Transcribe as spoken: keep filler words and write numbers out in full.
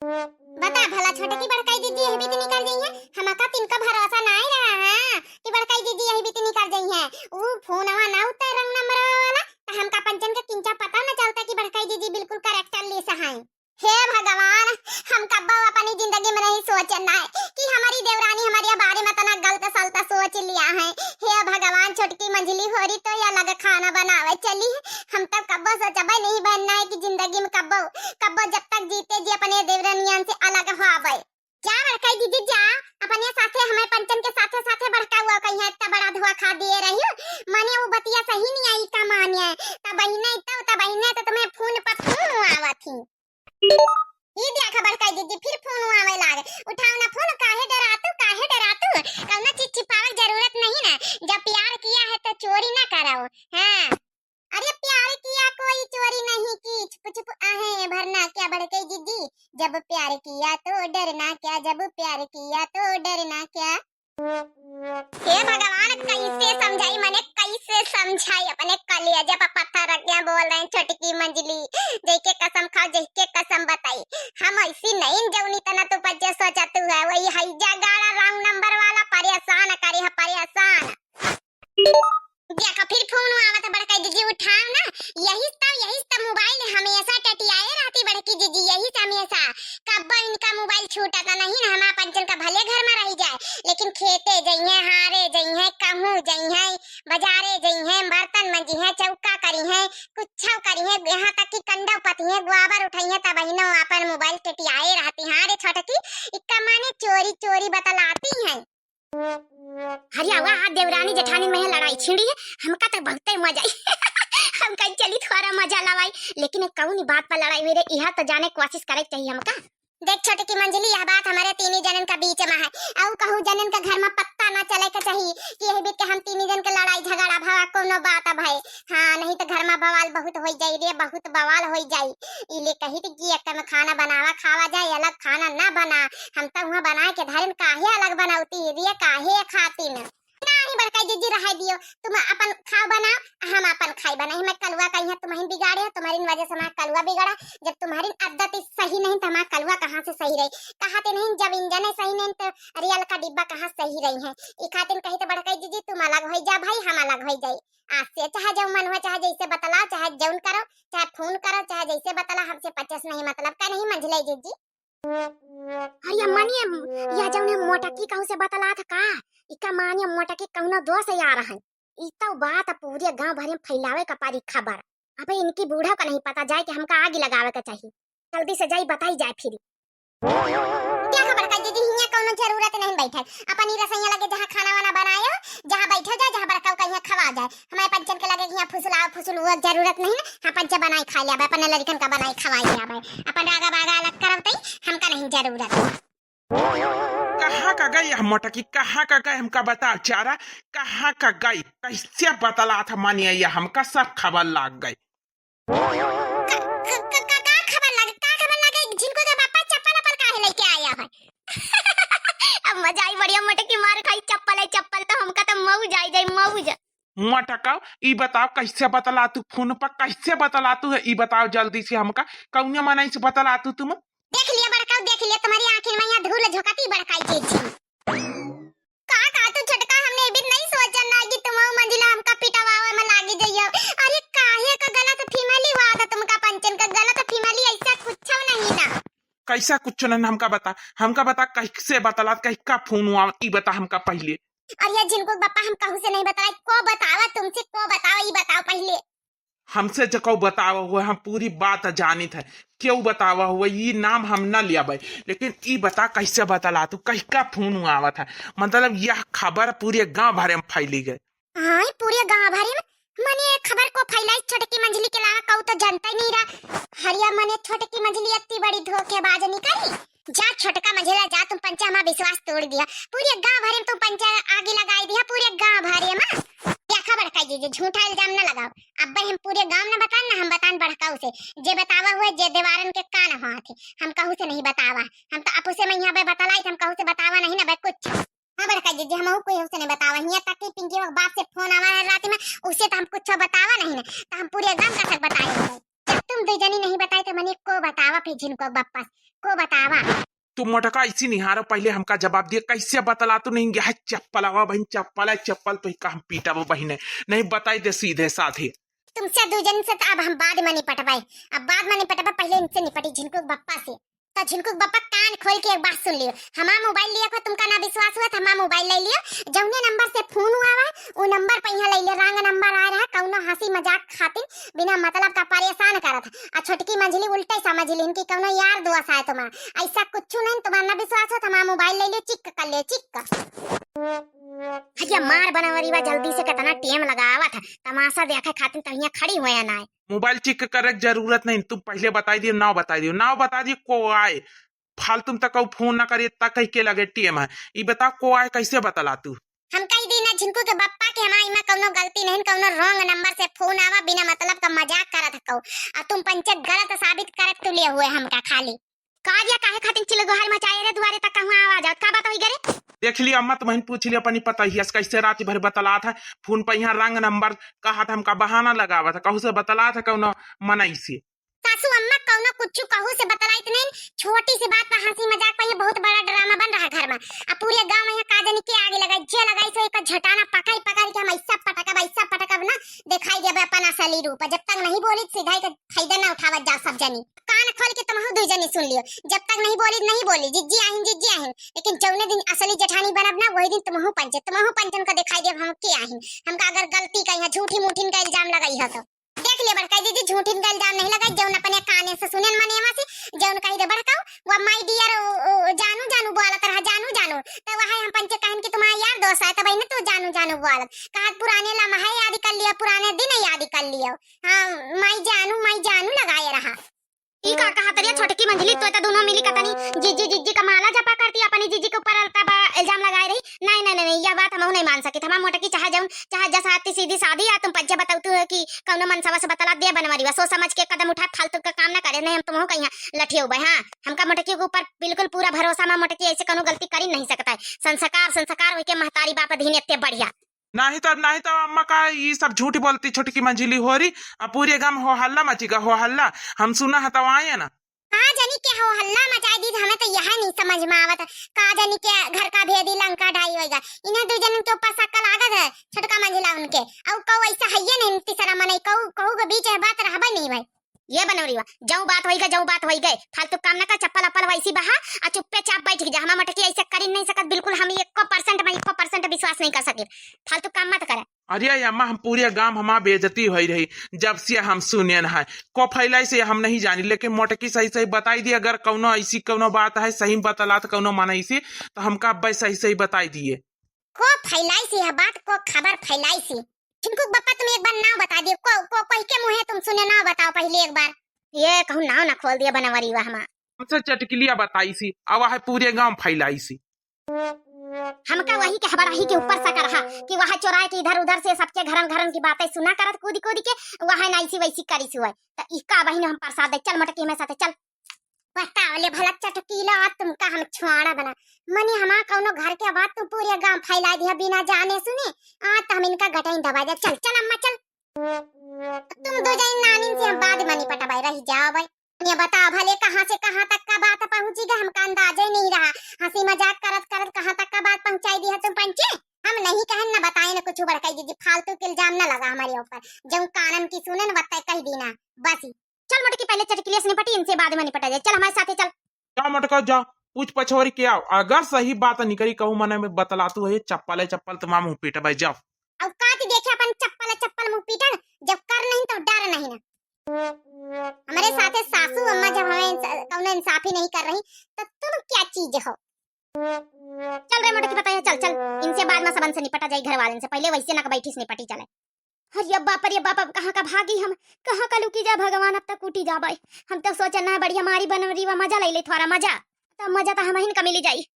बता भला छोटकी बड़काई दीदी यही बीत निकल जइहैं, हमका तिनका भरोसा नाहीं रहा है कि बड़काई दीदी यही बीत निकल जइहैं। ऊ फोनवा ना उठा रंग नंबर वाला, त हमका पंचन के किंचा पता न चलता कि बड़काई दीदी बिल्कुल characterless हैं। हे भगवान, हम कब्बो अपनी जिंदगी में नहीं सोचे ना कि हमारी देवरानी हमारे बारे में इतना गलत सलत सोच लिया है। हे भगवान, छोटकी मंझली होरी तो या अलग खाना बनावे चली, हम तो कब्बो सोचबे नहीं बनना है कि जिंदगी में कब्बो, कब्बो जब तक जीते जी अपने देवरानियन से अलग होबे। जा बड़काई दीदी जा, अपने साथे हमें पंचन के साथे साथे बड़काऊ कहिहैं, इतना बड़ा धोखा दिए रही, माने वो बतिया सही नहीं आई का माने, तब बहिने तो, तब बहिने तो तुम्हें फोन पर फोन आवत ही। ई देखा बड़काई दीदी, फिर फोन आवे लागे। उठाओ ना फोन, काहे डरातू, काहे डरातू? कौनो चीज छिपावे के जरूरत नहीं ना। जब प्यार किया है तो चोरी ना करो। हाँ। अरे प्यार किया कोई चोरी नहीं की, छुप छुप आहे भरना क्या बड़काई दीदी? जब प्यार किया तो डरना क्या, जब प्यार किया तो डरना क्या? हे भगवान, कैसे समझाई, मने कैसे समझाई, अपने कलेजे पर पत्थर रख के बोल रहे हैं, छोटकी मंझली, जैके कसम खाओ, जैके कसम बताई। हम ऐसी नहीं जौनी तना तू पच्चीस सोचा तू है, वही है जगाड़ा wrong number वाला, परेशान करे है, परेशान। देखा फिर फोन आवत है बड़काई दीदी, उठाओ ना। यही तो, यही तो मोबाइल हमेशा टटियाए रहती बड़की दीदी, यही से हमेशा। कब्बो इनका मोबाइल छूटता नहीं ना, हमार पंचन का भले घर में रही जाए, लेकिन खेते जइहैं, हारे जइहैं, कहूँ जइहैं, बाजारे जइहैं, बर्तन मंजिहैं, चौका करिहैं, कुच्छो करिहैं, यहाँ तक कि कंडा पतिहैं, गोबर उठइहैं, तब बहिनो अपन मोबाइल टटियाए रहती। हाँ रे छोटकी, इक्का माने चोरी चोरी बतलाती हैं। अरे वाह, आज देवरानी जेठानी में लड़ाई छिड़ी है, हमका तो बहुते मजा आई। हम कहीं चली थोड़ा मजा लवाई, लेकिन ये कौन बात पर लड़ाई हुई रे, यह तो जाने कोशिश करे चाहिए हमका। देख छोटकी मंझली, यह बात हमारे तीनी जनन का बीच में है, और कहूँ जनन का घर में पत्ता ना चले के चाहिए कि यही बीच के हम तीनी जन के लड़ाई झगड़ा भवा कोनो बात अब है। हाँ, नहीं तो घर में बवाल बहुत होई जाई रे, बहुत बवाल होई जाई। इले कही थी कि एक में खाना बनावा खावा जाए, अलग खाना ना बना। हम तो वहाँ बनाए के धरन, काहे अलग बनावती रे, काहे खातिन? नहीं बड़काई जीजी, रहे दियो, तुम अपन खाओ बनाओ, हम अपन खाई बनाई। हमें कलुआ कहीं है, तुम्हारी बिगाड़े है, तुम्हारी वजह से हमारा कलुआ बिगड़ा। जब तुम्हारी आदत ही सही नहीं तो हमारा कलुआ कहाँ से सही रही? कहाते नहीं, जब इंजन ही सही नहीं तो रेल का डिब्बा कहाँ सही रही है? ई खातिन कही तो बड़काई जीजी, तुम अलग हो जा भाई, हम अलग हो जाई। आज से चाहे जो मन हो, चाहे जैसे बतलाओ, चाहे जौन करो, चाहे फोन करो, चाहे जैसे बतला, हमसे पचास नहीं मतलब का नहीं मंझले जीजी। अरे मानिए, यह जौन है मोटकी कहूँ से बतलात का? इका मानिए मोटकी कौनो दोष यार है। ई तो बात पूरे गांव भर में फैलावे का पारी खबर। अबे इनकी बूढ़ा का नहीं पता जाए कि हमका आग लगावे का चाहिए। जल्दी से जाई बताई जाए फिर। क्या खबर का दीदी, हियाँ कौनो जरूरत नहीं बैठल। अपन ई रसोइया लगे जहाँ खाना वाना बनायो, जहाँ बैठो जाए, जहाँ बड़काऊ कहिया खवा जाए। हमारे पंचन के लगे हियाँ फुसलाओ फुसलुओ जरूरत नहीं ना। हाँ पंचे बनाई खा लिया, अपने लड़कन का बनाई खवाई लिया, अपन रागा बागा अलग करब तई, हमका नहीं जरूरत। कहाँ का गई यह मोटकी, कहाँ का गई हमका बता चारा, कहाँ का गई, कैसे बतलात मानिए यह हमका सब खबर लाग गई। का, का, का, का, का खबर लागे, का खबर लागे? झिनको के बापा चप्पल अपन काहे लेके आया है? अब मजा आई, बढ़िया मोटकी मार खाई, चप्पल है चप्पल, तो हमका तो मौज आई जाई, मौज। मोटका, ई बताओ कैसे बतला तू फोन पर, कैसे बतला तू है, ई बताओ जल्दी से हमका, कौने मनई से बतला तू तुम? देख लिया बड़काऊ, देख लिया, तुम्हारी आँखिन में यहाँ धूल झोंकती बड़काई जीजी। का, का तू छोटका, हमने ई बीत नहीं सोचन ना कि तुम मंझला हमका पिटवावे में लागी जइयो। अरे काहे का गलत फहमी हुआ था तुमका पंचन का, गलत फहमी ऐसा कुछ नहीं ना। कैसा कुछ नहीं, हमका बता, हमका बता कैसे बतलात, कैका फोन हुआ, ई बता हमका पहले। अरे झिनको बापा हम कहूँ से नहीं बतलाई, को बतावा तुमसे, को बतावा, ई बताओ पहले। हमसे जकौ बतावा हुआ, हम पूरी बात जानित है। क्यों बतावा हुआ, ई नाम हम न लियाबै, लेकिन ई बता कैसे बतला तू, कैका फोन आवत है, मतलब यह खबर पूरे गांव भरे में फैली गई। हाँ, पूरे गांव भरे में, मने ये खबर को फैलाई छोटकी मंझली के अलावा कऊ तो जनता ही नहीं रहा। हरिया मने छोटकी मंझली इतनी बड़ी धोखेबाज निकली। जा छोटका मंझला जा, तुम पंचा हमारा विश्वास तोड़ दिया, पूरे गांव भरे में तुम पंचा आगी लगाई दिया, पूरे गांव भरे में। देखा बड़काई जीजी, झूठा इल्जाम न लगाओ, अब हम पूरे गांव न बतान, न हम बतान बड़काऊ से, जे बतावा हुआ जे देवारन के कान हुआ थे, हम कहू से नहीं बतावा, हम तो अपू से मैं यहाँ पे बतलाई, हम कहू से बतावा नहीं ना बे कुछ। हाँ बड़काई जीजी, हम कोई से नहीं बतावा, हियाँ तक कि पिंकी के बाप से फोन आवा है रात में, उसे तो हम कुछ बतावा नहीं ना, तो हम पूरे गांव का तक बताए। जब तुम दुइ जनी नहीं बताई तो मने को बतावा फिर झिनकू बप्पा से, को बतावा। तू मोटका ऐसी निहारो, पहिले हमका जवाब दिया, कैसे बतलातू नहीं? यह चप्पल आवा बहन, चप्पल है, चप्पल पे का हम पीटब बहिने, नहीं बताई दे सीधे साधे। तुमसे दुइ जनी से तो अब हम बाद में निपटबे, अब बाद में निपटबे, पहिले इनसे निपटी झिनकू बप्पा से। तो झिनकू बप्पा कान खोल के एक बात सुन लियो, हमार मोबाइल लिया को तुमका ना विश्वास हुआ तो हमार मोबाइल ले लियो, जौने नंबर से फोन हुआ हुआ उ नंबर पे यहाँ ले लियो, रंग नंबर आ रहा, कौनो हंसी मजाक खातिर बिना मतलब का परेशान करत है। आ छोटकी मंझली उल्टे समझ लिहन कि कौनो यार दोस्त आए तुम्हार, ऐसा कुछ नहीं, तुम्हार ना विश्वास हो तो हमार मोबाइल ले लियो, चेक कर लियो, चेक कर। हटिया मार बनवरीवा जल्दी से, कितना टेम लगावत है, तमाशा देखे खातिर तहिया खड़ी हुए ना है। मोबाइल चेक करे के जरूरत नहीं, तुम पहिले बताई दियो, नाव बताई दियो, नाव बताई दियो, को आए। फालतू में तक फोन ना करिए, तक कह के लगे टेम है। ई बताओ, को आए, कैसे बतलातू? हम कही दी ना झिनकू के बप्पा के हमार इमा कौनो गलती नहीं, कौनो रॉन्ग नंबर से फोन आवा, बिना मतलब का मजाक करत हकौ। आ तुम पंचे गलत साबित करत तुले हुए हमका खाली। का दिया, काहे खातिर चिल्ला गुहार मचाए रे, दुआरे तक कहूँ आवाज आवत, का बात होई गे रे? देख लिया अम्मा, तुमहिन पूछ लिया अपनी पतोहिया से, कैसे रात भर बतलात है, फोन पे यहाँ रंग नंबर कहत, हमका बहाना लगावत है, कहू से बतलात है कौनो मनई से। सासू अम्मा कौनो कुछ कहू से बतलाइत नहीं, छोटी सी बात पर हंसी मजाक पर ये बहुत बड़ा ड्रामा बन रहा घर में। अब पूरे गांव में यहाँ का जानी के आगे लगाई, जे लगाई से एक झटाना पकड़ पकड़ के हम ऐसा पटकब, ऐसा पटकब ना, दिखाई देबे अपन असली रूप। जब तक नहीं बोली सीधा ही के फायदा ना उठावत जा सब जनी। कान खोल के तुमहू दुइ जनी सुन लियो, जब तक नहीं बोली, नहीं बोली, जिज्जी आहिन, जिज्जी आहिन, लेकिन जौने दिन असली जेठानी बनब ना, वही दिन तुमहू पंचे, तुमहू पंचन को दिखाई देब हम के आहिन। हमका अगर गलती का यहाँ झूठी मूठिन का इल्जाम लगाई है तो देख ले बड़का जीजी, झूठिन का इल्जाम नहीं लगाई, जौन अपने काने से सुनेन मनेवा से, जौन कही दे बड़काऊ, वो my dear, ओ, ओ, जानू जानू बोलत रहा, जानू जानू। तो वह हम पंचे कहन कि तुम्हारा यार दोस्त है, तब इन्हें तू जानू जानू बोलत। कहा पुराने लम्हा याद कर लियो, पुराने दिन याद कर लियो। हाँ, my जानू, my जानू लगाए रहा। ई का कहा तरिया छोटकी मंझली, तो, तो दोनों मिली कतनी जिज्जी जिज्जी का माला जपा करती, अपनी जिज्जी के ऊपर अलता बा इल्जाम लगाए रही। नहीं, नहीं, नहीं, नहीं, यह बात हमहू नहीं मान सकित। हमार मोटकी चाहे जौन, चाहे जस आती सीधी सादी, या तुम पंचे बतौतू है कि कौनो मनसवा से बतला दे बनवरीवा, सोच समझ के कदम उठाए, फालतू का काम ना करे, नहीं हम तुमहू कहीं लठियौबे। हाँ, हमका मोटकी के ऊपर बिल्कुल पूरा भरोसा मा, मोटकी ऐसे कौनो गलती करी नहीं सकता है। संस्कार, संस्कार होइके महतारी बाप अधीन एते बढ़िया। नहीं तो, नहीं तो अम्मा का ई सब झूठ बोलती छोटकी मंझली होरी, आ पूरे गांव हो हल्ला मची गा, हो हल्ला। हम सुना है तो आए ना। का जानी के हो हल्ला मचाई दी, हमें तो यह नहीं समझ में आवत है। का जानी के घर का भेदी लंका ढाई होइगा। इन्हें दुइ जनन के ऊपर शक लागत है, छोटका मंझला उनके। अउ कऊ ऐसा हइये नहीं तीसरा मनई, कऊ, कऊ के बीच है बात रहबे नहीं भाई। ये बनवरीवा, जऊ बात होइगा, जऊ बात होइगा, फालतू काम ना कर, चप्पल अप्पल वैसी बहा, आ चुप्पे चाप बैठ जा। हमार मोटकी ऐसे करी नहीं सकत, बिल्कुल हम एको percent में एको percent विश्वास नहीं कर सके। फालतू काम मत करे। अरे अम्मा, हम पूरे गांव हमार बेइज्जती होई रही, जब से हम सुनेन है। को फैलाई से हम नहीं जानी, लेकिन मोटकी सही सही बताई दी, अगर कौनो ऐसी कौनो बात है सही में बतलात कौनो मनई से, तो हमका अब्बे सही सही बताई दिए। को फैलाई से यह बात, को खबर फैलाई से? झिनकू बप्पा तुम एक बार नाव बता दिए, को, को, कोई के मुँहे तुम सुने नाव बताओ पहले एक बार। ये कहूँ नाव ना खोल दिया बनवरीवा हमार। हमसे चटकिलिया बताई सी, अब है पूरे गांव फैलाई सी। हमका वही के हबड़ाही के ऊपर शक रहा कि वह चोराए के इधर उधर से सबके घरन घरन की बातें सुना करत कूद कूद के, वह नाइसी वैसी करी सुअय। त इका बहिन हम प्रसाद दे, चल मोटकी हमें साथे चल। बताओ ले भला चटकीला, आज तुमका हम छुआड़ा बना। मने हमार कौनो घर के बात तू पूरे गांव फैला दिया बिना जाने सुने। आज तो हम इनका गटई दबा दे। चल, चल अम्मा चल। तुम दो जन नानिन से हम बाद में निपटबै, रही जाओ भाई। ये बताओ भले कहाँ से कहाँ तक का बात पहुँची गई, हमका अंदाजा ही नहीं रहा। हंसी मजाक करत करत कहाँ तक का बात पहुँचाई दी है तुम पंचे। हम नहीं कहन न बताए न कुछ बड़काई दीदी, फालतू के इल्जाम न लगा हमारे ऊपर। जौन कानन की सुने न बताए कह दीना बस ही। चल मोटकी पहले चटकिलिया से निपटी, इनसे बाद में निपटा जाए। चल हमारे साथे चल। जा मोटका जा, पूछ पछोरी के आओ, अगर सही बात निकली कहूँ मने में बतलातू है, चप्पल है चप्पल तुम्हारा मुँह पीटबै, जाओ। अब का तू देखे अपन चप्पल है चप्पल मुँह पीटन, जब कर नहीं तो डर नहीं ना। हमारे साथे सासू अम्मा जब हमें इंस-, कौनो इंसाफी नहीं कर रही, तो तुम क्या चीज हो? चल रे मोटकी बताइए, चल चल, इनसे बाद में सबन से निपटा जाए, घर वाले से पहले वैसे ना बैठी से निपटी चले। अरे बाप रे बाप, अब कहाँ का भागी हम, कहाँ का लुकी जा भगवान, अब तक कूटी जा भाई। हम तो सोचे ना बढ़िया मारी बनवरीवा मजा ले ले थोड़ा मजा, तो मजा तो हम ही का मिली जाई।